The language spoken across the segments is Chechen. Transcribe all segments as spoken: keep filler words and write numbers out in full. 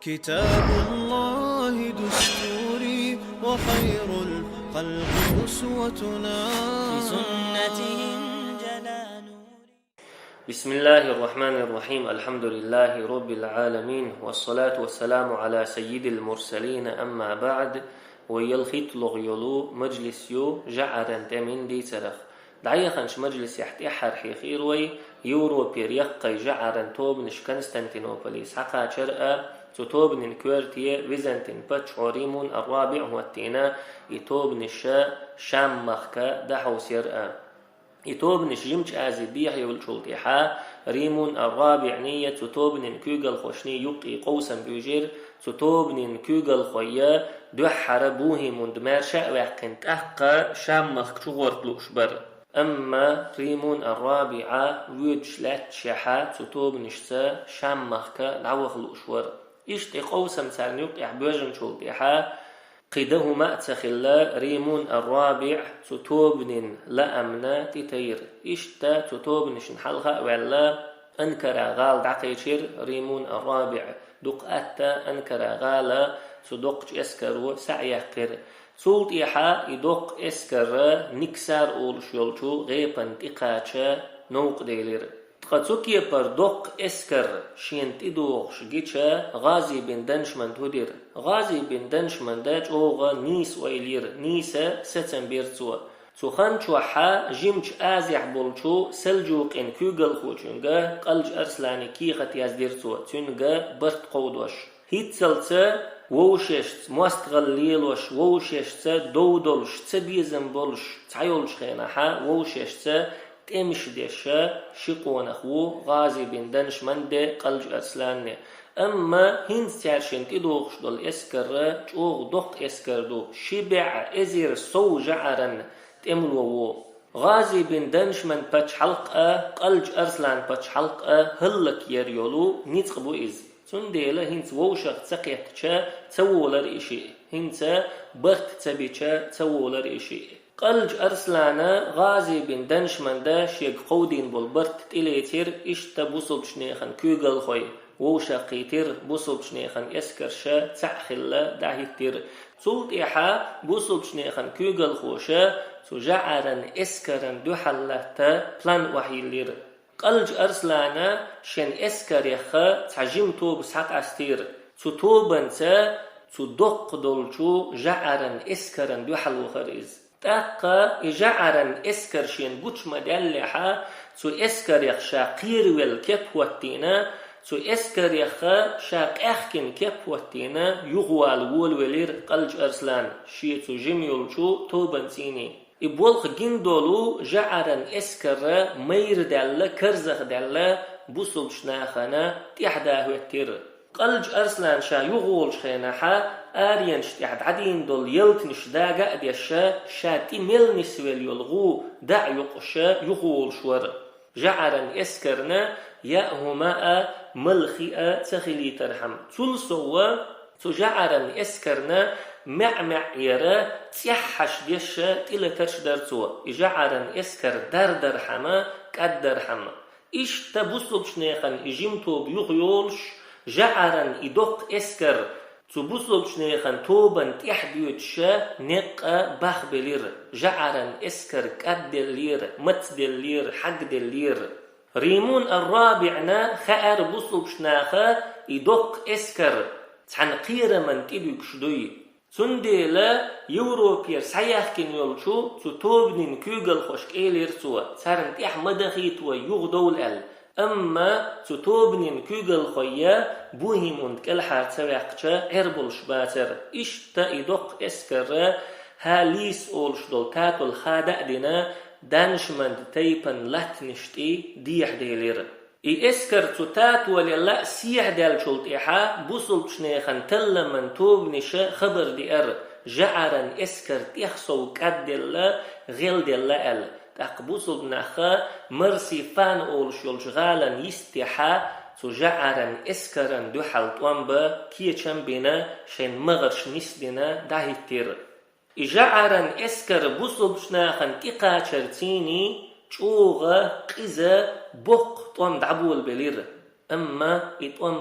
كتاب الله دستوري وخير الخلق أسوتنا. بسنته انجلى نوري. بسم الله الرحمن الرحيم. الحمد لله رب العالمين. والصلاة والسلام على سيد المرسلين. أما بعد. Вай ялхитталгӀа йолу мажлис ю жӀаран тӀеман дийцарах. ДӀаяханчу мажлисехь тӀаьххьара хьехира вай Европера яккхий жӀаран тобанаш Константинополе схьакхачар а, цу тобанийн коьрте Византин паччахьо Римун ар-РабиӀ хӀоттийна, и тобанаш Шам-махка дӀахьовсаяр а. И тобанаш Жимачу Ази дехьа евллачул тӀаьхьа Римун ар-РабиӀний я цу тобанийн куьйгалхошний юккъе къовсам буьйжира, цу тобанийн куьйгалхой я дуьххьара Бухимунда маьрша а ваьккхина, тӀаккха Шам-махка чугӀорта лууш бара. Амма Римун ар-РабиӀа воьдуш лаьтташехьа цу тобанашца Шам-махка дӀаваха лууш вара. Иштта и къовсам царна юккъехь боьжначул тӀаьхьа кхин дан хӀума а ца хилла, Римун ар-РабиӀ цу тобанийн лаамна тӀетайра. Иштта цу тобанашна хьалха а ваьлла, Анкара гӀала дӀакхечира Римун ар-РабиӀ. Дукха атта Анкара гӀала цу доккхачу эскаро схьа а яьккхира. Цул тӀаьхьа и доккха эскар Никсар олуш йолчу гӀепана тӀекхача новкъа делира. Ткъа цу кепара доккха эскар шена тӀедогӀуш гича, ГӀази бин Даншманда хӀун дира? ГӀази бин Даншманда чӀогӀа нийса ойла йира, нийса сацам бира цо. Цу хан чохьа Жимачу Азехь болчу Салджукъийн куьйгалхочуьнга Къалж Арслане кехат яздира цо, цуьнга барт кховдош. ХӀинццалц вовшашца мостагӀалла лелош, вовшашца дов долуш, цабезам болуш, цхьайолчу хенахьа вовшашца тӀемаш деш ши къонах ву ГӀази бин Даншманде, Къалж Арсланне. Амма хӀинца цаьршинна тӀедогӀуш долу эскар чӀогӀа доккха эскар ду, ши бӀе эзар сов жӀаран тӀемало ву. ГӀази бин Даншман пачхьалкх а, Къалж Арслан пачхьалкх а хӀаллакъяр йолу ницкъ бу иза. Цундела хӀинца вовшах ца кхеттача ца волара и шиъ, хӀинца барт ца бича ца волара и шиъ. Къалж Арслана ГӀази бин Даншманда шега кховдийна болу барт тӀелецира иштта бусулбачу нехан куьйгалхой, вовшах кхийтира бусулбачу нехан эскарша цхьаъ хилла дӀахӀиттира. Цул тӀаьхьа бусулбачу нехан куьйгалхоша цу жӀаран эскаран дуьхьал латта план охьайиллира. Къалж Арслана шен эскарех цхьа жима тоба схьакъастийра. Цу тобанца цу доккха долчу жӀаран эскаран дуьхьал вахара иза. ТӀаккха и жӀаран эскар шена гучу ма-даьллехьа, цу эскарех ша кхеравелла кеп хӀоттийна, цу эскарех ша къаьхкина кеп хӀоттийна, юхавала волавелира Къалж Арслан, шен цу жима йолчу тобанцийний. И болх гина долу жӀаран эскар майра даьлла, карзах даьлла, бусулбачу нахана тӀаьхьа да хӀоьттира. Къалж Арслан ша юхаволчу хенахьа, аренаш тӀехь дӀадийна долу ялтанаш дага а деш, ша тӀе мел нисвелла йолу гӀу дӀа а юкъуш, юхаволуш вара. ЖӀаран эскарна яа хӀума а, мала хи а ца хилийтархьама. Цул сов, цу жӀаран эскарна маьӀ-маьӀӀера цӀеххьаш деш тӀелатарш дара цо, и жӀаран эскар дар-дархьама, кӀаддархьама. Иштта бусулбачу нехан и жима тоба юхайолуш, жӀаран и доккха эскар цу бусулбачу нехан тобанна тӀаьхьа доьдуш, некъа бахбелира, жӀаран эскар кӀадделлера, мацделлера, хьагделлера. Римун ар-РабиӀна хаьара бусулбачу наха и доккха эскар цхьана кхерамна тӀедуьгуш дуй. Цундела Европера схьаяьхкина йолчу цу тобанийн куьйгалхошка элира цо, царна тӀаьхьа ма дахийта вай, юхадовла аьлла. Амма цу тобанийн куьйгалхой я Бухимунда кӀелхьара ца ваьккхича, Ӏер болуш бацара. Иштта и доккха эскар Халис олуш долу татол хада а дина, Даншманд тайпан латтанаш тӀе дехьаделира. И эскар цу татоле лаа сехьадаьллачул тӀаьхьа бусулбачу нехан талламан тобанаша хабар деара, жӀаран эскар тӀех сов кӀадделла, гӀелделла аьлла. ТӀаккха бусулба наха Марсифан олуш йолчу гӀалан йистехьа цу жӀаран эскаран дуьхьал тӀом бан, кечам а бина, шайн магӀарш нисдина дӀахӀиттира. И жӀаран эскар бусулбачу нахана тӀекхачарцийний чӀогӀа къиза, боккха тӀом дӀаболабелира, амма и тӀом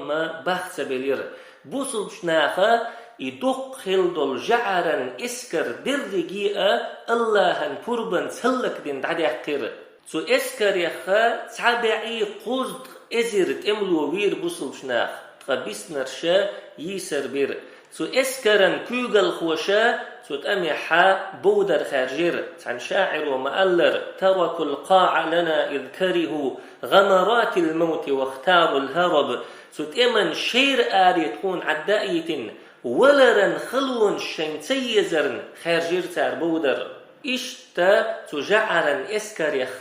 бах ца белира. Бусулбчу наха и дуккха хилла долу жаӀаран эскар дерриге а Аллахьан пурбанца хӀаллакдина дӀадаьккхира. Цу эскарех цхьа бӀе кхузткъа эзар тӀемало вийра бусулбчу нах, ткъа биснарша йийсар бира. Цу эскаран куьйгалхоша цу тӀамехь бовдар хаьржира. Цхьана шаӀиро ма-аллара: «تركوا القاع لنا إذ كرهوا غمرات الموت واختاروا الهرب». Цу тӀеман шера аре тхуна Ӏадда а йитина, валаран халонаш шайна ца езарна хаьржира цара бовдар. Иштта цу жаӀаран эскарех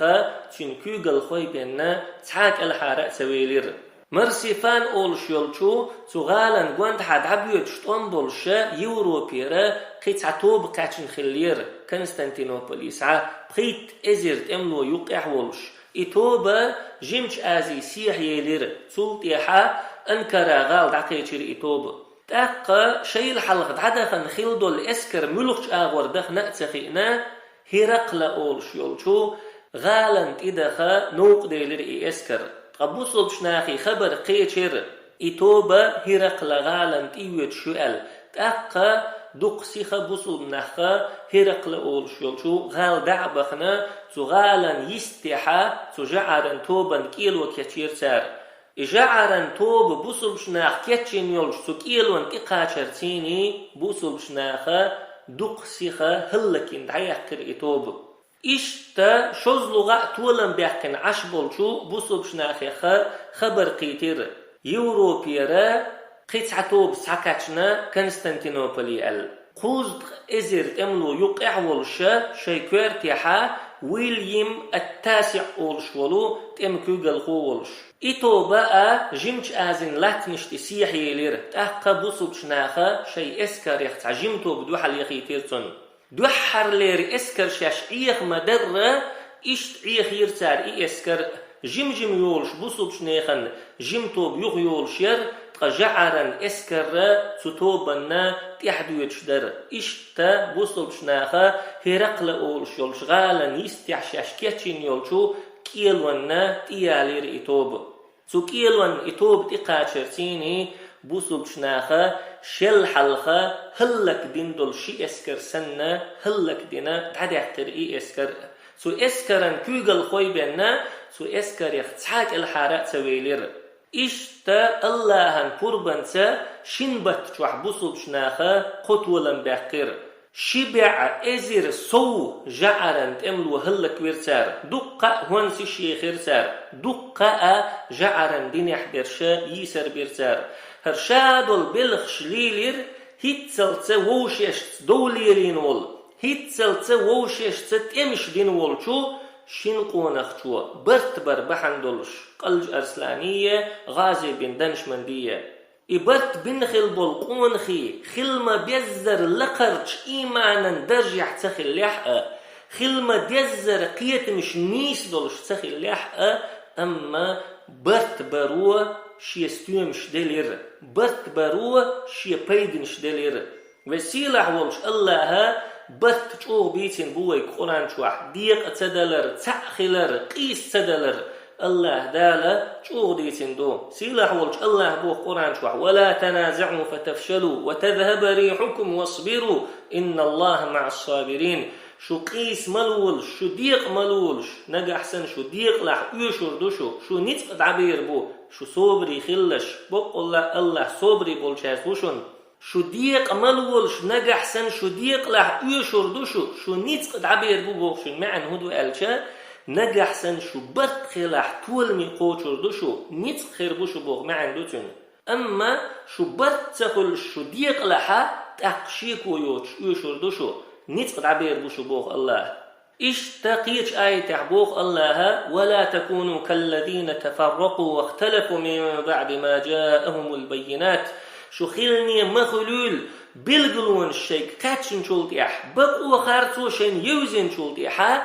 цуьнан куьйгалхой бен цхьа а кӀелхьара а ца велира. Марсифан олуш йолчу цу гӀалан гондахьа дӀабоьдуш тӀом болуша Европера кхин цхьа тоба кхаьчна хиллера Константинополе схьа пхийтта эзар тӀемало юккъехь волуш. И тоба Жимачу Азин сехьаелира, цул тӀаьхьа Анкара гӀала дӀакхечира и тоба. ТӀаккха шайла хьалха дӀадахана хилла долу эскар муьлхачу агӀор дахана а ца хиъна, ХӀиракла олуш йолчу гӀалана тӀе даха новкъа делира и эскар. Ткъа бусулбчу нахе хабар кхечира, и тоба ХӀиракла гӀалана тӀе йоьдуш ю аьлла. ТӀаккха дукха сиха бусулба нахха ХӀиракла олуш йолчу гӀала дӀа а бахана, цу гӀалан йистехьа цу жаӀаран тобанна кӀело кечйира цара. И жаӀаран тоба бусулбчу наха кечйина йолчу цу кӀелонна тӀекхачарций бусулбчу наха дукха сиха хӀаллакйина дӀаяьккхира и тоба. Иштта шозлагӀа а толам баьккхина Ӏаш болчу бусулбчу нахеха хабар кхийтира, Европера кхин цхьа тоба схьакхаьчна Константинополе аьлла. Кхузткъа эзар тӀемало юккъехь а волуша шайн коьртехьа Уильям ат-Тасиъ олуш волу тӀеман куьйгалхо волуш. И тоба а Жимачу Азин латтанаш тӀе сехьаелира, тӀаккха бусулбчу наха шайн эскарех цхьа жима тоба дуьхьал яхийтира цунна. Дуьххьарлера эскар шаьш Ӏеха ма-дарра, иштта Ӏехийра цара и эскар а, жим-жим йолуш бусулбчу нехан жима тоба юха йолуш яра, ткъа жаӀаран эскарра цу тобанна тӀаьхьа доьдуш дара. Иштта бусулбчу наха ХӀиракла олуш йолчу гӀалан йистехь шаьш кечйина йолчу кӀелонна тӀеялийра и тоба. Цу кӀелонна и тоба тӀекхачарций бусулбчу наха шел хьалха хӀаллакдина долу ши эскар санна, хӀаллакдина дӀадаьккхира и эскар а. Цу эскаран куьйгалхой бенна, цу эскарех цхьа а кӀелхьара а ца велира. Иштта Аллахьан пурбанца шин батта чохь бусулбчу наха кхо толам баьккхира. Ши бӀе эзар сов жаӀаран тӀемало хӀаллаквира цара, дуккха а хӀонсаш ехира цара, дуккха а жаӀаран динехь берша йийсар бира цара. ХӀара ша долу белхаш лийлира хӀинццалца вовшашца дов лелийна волу, хӀинццалца вовшашца тӀемаш дина волчу шин къонахчо барт бар бахьана долуш, Къалж Арслание, ГӀази бин Даншмандие. И барт бина хилла болу къонахий хила ма-беззара лакхарчу ийманан даржехь ца хиллехь а, хила ма-деззара кхетамаш нийса долуш ца хиллехь а, амма барт баро шен стоьмаш делира, барт баро шен пайданаш делира. Вай сийлахь волчу Аллаха барт чӀогӀа бийцина бу вайга Къуръан чохь: декъа ца далар, цхьаъ хилар, къийса ца далар. Аллаха Дала чӀогӀа дийцина ду. Сийлахь волчу Аллаха боху Къуръан чохь: «ولا تنازعوا فتفشلوا وتذهب ريحكم واصبروا إن الله مع الصابرين». Шу къийса ма лолаш, шу декъа ма лолаш, нагахь санна шу декъалахь оьшур ду шу, шу ницкъ дӀабер бу, шу собаре хилалаш, баккъалла Аллах собаре болчаьрца ву шуна. Шу декъа ма лолаш, нагахь санна шу декъалахь оьшур ду шу, шу ницкъ дӀабер бу боху шуна маьӀна хӀун ду аьлча, нагахь санна шу барт хилахь толаме кхочур ду шу, ницкъ хир бу шу боху маьӀна ду цуьнан. Амма шу барт ца хуьлуш шу декъалахьа, тӀаккха шеко йоцуш оьшур ду шу, ницкъ дӀабер бу шу боху Аллаха. Иштта кхечу аятехь боху Аллаха: «ولا تكونوا كالذين تفرقوا واختلفوا من بعد ما جاءهم البينات». Шу хилане ма хуьлийла билгалонаш шайга кхаьчначул тӀехь, бакъо харцо шайна евзинчул тӀехьа,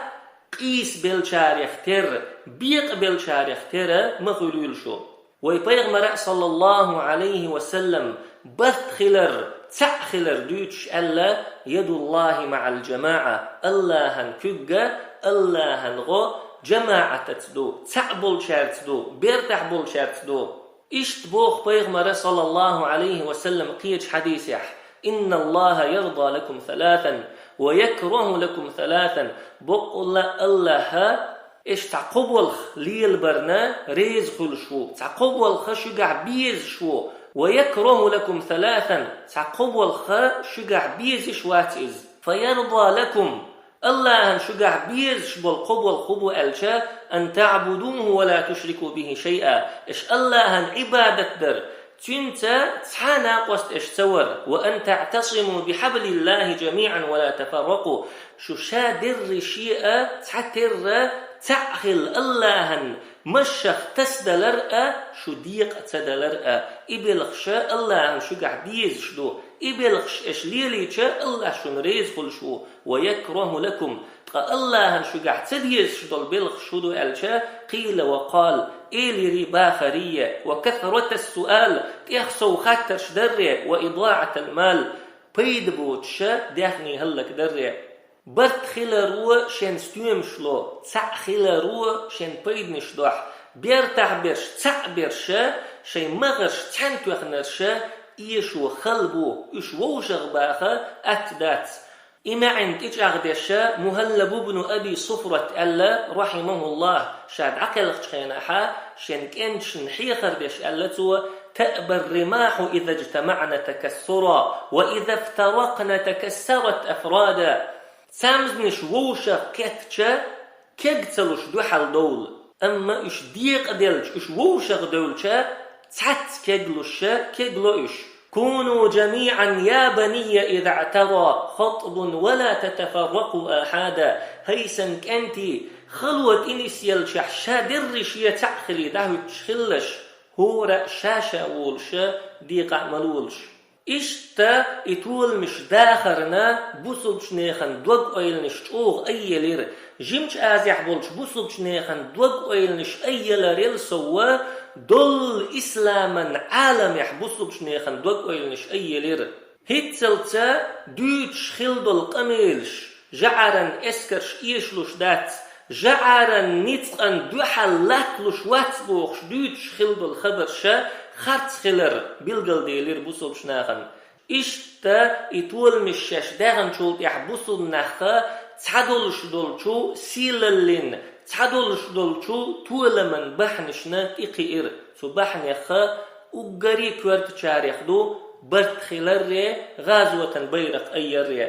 къийса белчарех терра, бекъа белчарех терра ма хуьлийла шу. Вай пайхамара, саллаллаху Ӏалайхи ва саллам, барт хилар, цхьаъ хилар дуьйцуш аьлла: «يد الله مع الجماعة», Аллахьан куьг а, Аллахьан гӀо жамаӀатаца ду, цхьаъ болчаьрца ду, бертахь болчаьрца ду. Иштта боху пайхамара, саллаллаху Ӏалайхи ва саллам, кхечу хьадисехь: «إن الله يرضى لكم ثلاثا ويكره لكم ثلاثا». Баккъалла Аллаха аш цхьа кхо болх лелабарна реза хуьлуш ву, цхьа кхо болх шуьгахь безаш ву, «ويكره لكم ثلاثا», цхьа кхо болх шуьгахь безаш вац иза. «فيرضى لكم», Аллахьан шуьгахь безаш болу кхо болх хӀун бу аьлча: «أن تعبدوه ولا تشركوا به شيئا», аш Аллахьан Ӏибадат дар, цуьнца цхьа а накъост аш ца вар, «وأن تعتصموا بحبل الله جميعا ولا تفرقوا», шу ша дерри шеа цхьа терра цхьаъ хилла Аллахьан машах тасадалар а, шу декъа ца далар а. И белхаш Аллахьан шуьгахь безаш ду. И белхаш аш лелийча, Аллахь шуна реза хуьлуш ву. «ويكره لكم», ткъа Аллахьан шуьгахь ца дезаш долу белхаш хӀун ду аьлча, «قيل وقال», элира бахарий, «وكثرة السؤال», тӀех сов хаттарш дарре, «وإضاعة المال», пайда боцуш даьхний хӀаллакдарре. Барт хиларо шен стоьмаш ло, цхьаъ хиларо шен пайданаш дохь, бертахь берш, цхьаъ берш, шайн магӀарш цхьаьна тоьхнарш эшо хала бу, уьш вовшах баха атта дац. И маьӀна тӀечӀагӀдеш Мухьаллаб ибн Аби Суфрат аьлла, рахьимахуллахь, ша дӀакхелхачу хенахьа шен кӀенташна хьехар деш аьлла цо: «تأبى الرماح إذا اجتمعن تكسرا، وإذا افترقن تكسرت أفرادا». Цамзнаш вовшах кхеттача, кег ца луш дуьхьал довла. Амма уьш декъаделча, уьш вовшах девлча, цхьацца кег луш, кегло уьш. «كونوا جميعا يا بني إذا اعترى خطب ولا تتفرقوا آحادا». ХӀай сан кӀентий, хало тӀе нисъелчахь ша дерри шеца цхьаъ хилий дӀахӀуьттуш хилалаш, хӀора а ша-ша волуш, декъа а ма лолаш. Иштта и толамаш дахарна бусулбачу нехан дог-ойланаш чӀогӀа айъелира. Жимачу Азехь болчу бусулбачу нехан дог-ойланаш айъеларел сов, доллу исламан Ӏаламехь бусулбачу нехан дог-ойланаш айъелира. ХӀинццалца дуьйцуш хилла долу къамелаш, жӀаран эскарш эшалуш дац, жӀаран ницкъан дуьхьал латталуш вац бохуш дуьйцуш хилла долу хабарш харц хилар билгалделира бусулбачу нахана. Иштта и толамаш шаьш даьхначул тӀаьхьа бусулба нахха цхьадолуш долчу сийлаллин, цхьадолуш долчу толаман бахьанашна тӀекхиира. Цу бахьанех уггаре коьртачарех ду барт хиларре, гӀазотан байракх айъярре.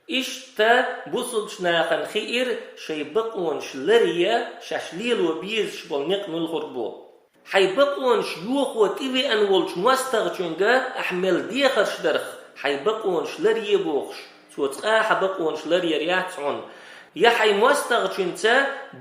Иштта бусулбачу нахана хиира шайн бакъонаш ларъян шаьш лело безаш болу некъ муьлхарг бу. Хьайн бакъонаш йохо тӀевеана волчу мостагӀчуьнга ахь мел дехарш дарх, хьайн бакъонаш ларъе бохуш, цо цкъа а хьан бакъонаш ларъяр яц хьуна. Я хьайн мостагӀчуьнца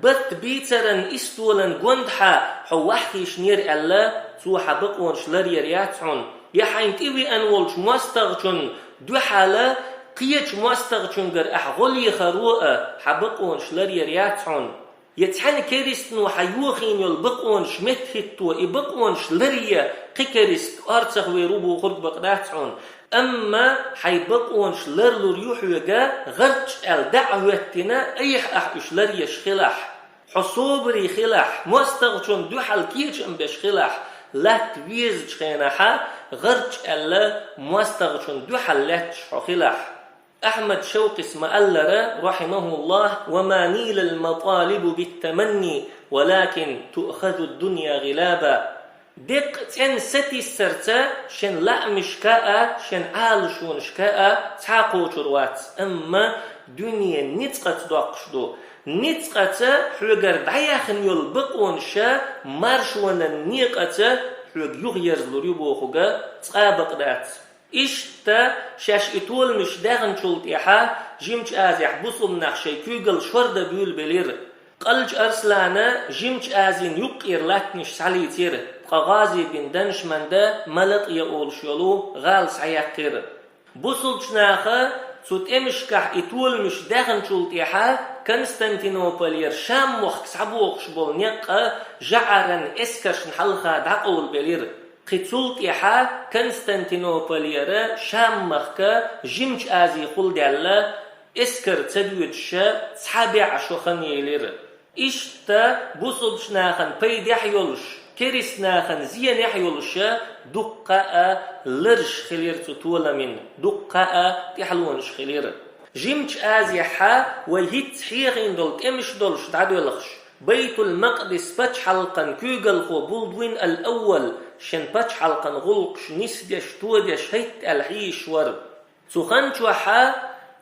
барт бийцаран истолан гондахьа хьо ваххийшнера аьлла, цо хьан бакъонаш ларъяр яц хьуна. Я хьайна тӀевеана волчу мостагӀчун дуьхьала кхечу мостагӀчуьнгара ахь гӀо лехаро а хьан бакъонаш ларъяр яц хьуна. Я цхьана керстано хьан йохийна йолу бакъонаш меттахӀитто, и бакъонаш ларъян кхин керста орцахвер ву бохург бакъ дац хьуна. Амма хьайн бакъонаш ларлур ю хьоьга, гӀарчӀ аьлла дӀа а хӀоьттина, айхьа ахь уьш ларъеш хилахь. Хьо собаре хилахь, мостагӀчунна дуьхьал кечам беш хилахь, латта везачу хенахьа гӀарчӀ аьлла мостагӀчунна дуьхьал лаьтташ хьо хилахь. Ахьмад Шавкъис ма-аллара, рахьимахуллахь: «وما نيل المطالب بالتمني، ولكن تؤخذ الدنيا غلابا». Деккъа цӀена сатийсарца шен лаамашка а, шен Ӏалашонашка а цхьа кхочур вац, амма дуьне ницкъаца доккхуш ду. Ницкъаца хьоьгара дӀаяьхна йолу бакъонаша маршонан некъаца хьоьга юхаерзалур ю бохург цкъа а бакъ дац. Иштта шаьш и толамаш даьхначул тӀаьхьа Жимачу Азехь бусулба нах шайн куьйгалла шордан буьйлабелира. Къалчу Арслана Жимачу Азин юккъера латтанаш схьалийцира, ткъа ГӀази бин Даншманда Малакъя олуш йолу гӀала схьаяьккхира. Бусулбачу наха цу тӀемашкахь и толамаш даьхначул тӀаьхьа Константинополера Шам-мохк схьабохуш болу некъ жӀаран эскаршна хьалха дӀакъовлабелира. Кхин цул тӀаьхьа Константинополера Шам-махка Жимачу Азехула даьлла, эскар ца доьдуша цхьа бӀе шо хан елира. Иштта бусулбачу нахана пайдехь йолуш, Керист нахана зенехь йолуша дуккха а ларш хилира цу толамин, дуккха а тӀаьхьалонаш хилира. Жимачу Азехьа вай хӀинцца хьехийна долу тӀемаш долуш дӀадоьлхуш, Байтул-Макъдис пачхьалкхан куьйгалхо Булдвин ал-Аввал шен пачхьалкхан гӀуллакхаш нисдеш, тодеш хӀетта аьлла хьийзаш вара. Цу хан чохьа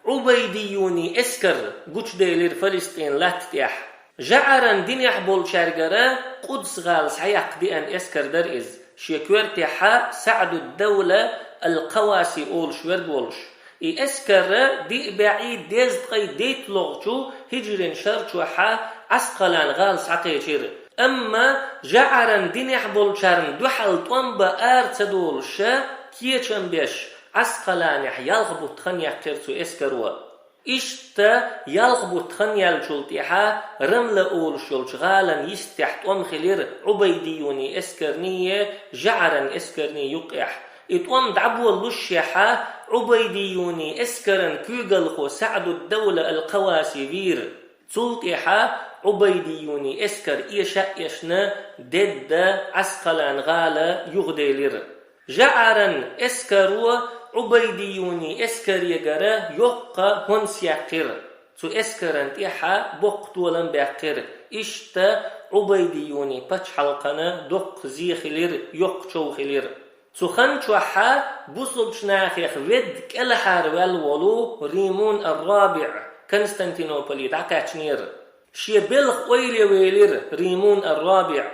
Ӏубайдиюни эскар гучуделира Фалестин латта тӀехь. ЖаӀаран динехь болчаьргара Къудс-гӀала схьаяккха деана эскар дара иза, шен коьртехьа СаӀдуд-Давла ал-Кхаваси олуш верг волуш. И эскар диъ бӀе дезткъе дейтталгӀачу хӀиджрин шар чохьа Ӏаскъалан гӀала схьакхечира. Амма жаӀаран динехь болчарна дуьхьал тӀом бан ара ца долуша, кечам беш, Ӏаскъаланехь ялх бутт хан яьккхира цу эскаро. Иштта ялх бутт хан яьллачул тӀаьхьа Рамла олуш йолчу гӀалан йистехь тӀом хилира Ӏубайдиюни эскарнийе жаӀаран эскарний юккъехь. И тӀом дӀаболлушшехьа, Ӏубайдиюни эскаран куьйгалхо СаӀдуд-Давла ал-Кхаваси вийра. Цул тӀаьхьа Ӏубайдиюни эскар эша а эшна, дедда Ӏаскъалан гӀала юхаделира. ЖаӀаран эскаро Ӏубайдиюни эскарегара йоккха хӀонс яьккхира. Цу эскаран тӀехьа боккха толам баьккхира. Иштта Ӏубайдиюни пачхьалкхана доккха зе хилира, йоккха чов хилира. Цу хан чохьа бусулчу нахех ведда кӀелхьара ваьлла волу Римун ар-РабиӀ Константинополе дӀакхаьчнера. Шен белхан ойла ян велира Римун ар-РабиӀ.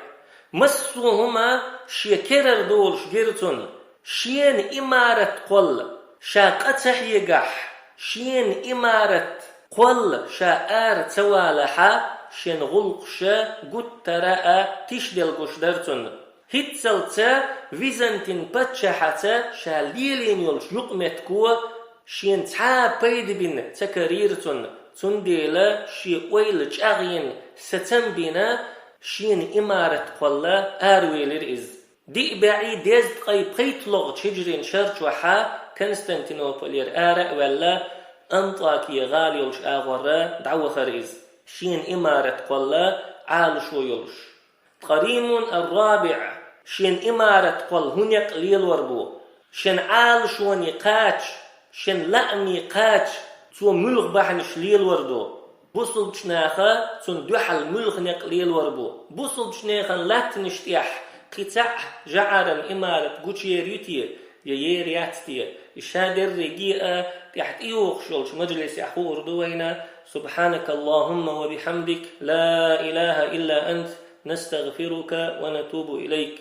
Массо а хӀума шен керара долуш гира цунна. Шена имарат кхолла ша къа ца хьегахь, шена имарат кхолла ша ара ца валахьа, шен гӀуллакхаш гуттара а тишделла гуш дара цунна. ХӀинццалц Византин паччахьаца ша лелийна йолчу юкъаметтиго шена цхьа а пайда бина ца карийра цунна, цундела шен ойла чӀагӀйина, сацам бина, шена имарат кхолла аравелира иза. Диъ бӀе дезткъе пхийтталгӀачу хӀиджрин шар чохьа Константинополера ара а ваьлла, Антакия гӀала йолчу агӀор дӀавахара иза, шена имарат кхолла Ӏалашо йолуш. Ткъа Римун ар-РабиӀ шен имарат кхолла хӀун некъ лелор бу? Шен Ӏалашоне кхача, шен лааме кхача, цо муьлха бахьанаш лелор ду? Бусулчу наха цунна дуьхьал муьлха некъ лелор бу? Бусулчу нехан латтанаш тӀехь кхин цхьаъ жаӀаран имарат гучуер ю те, я ер яц те? И ша дерриге а тӀехь тӀейогӀуш йолчу мажлисехь хуур ду вайна. سبحانك اللهم وبحمدك، لا إله إلا أنت، نستغفرك ونتوب إليك.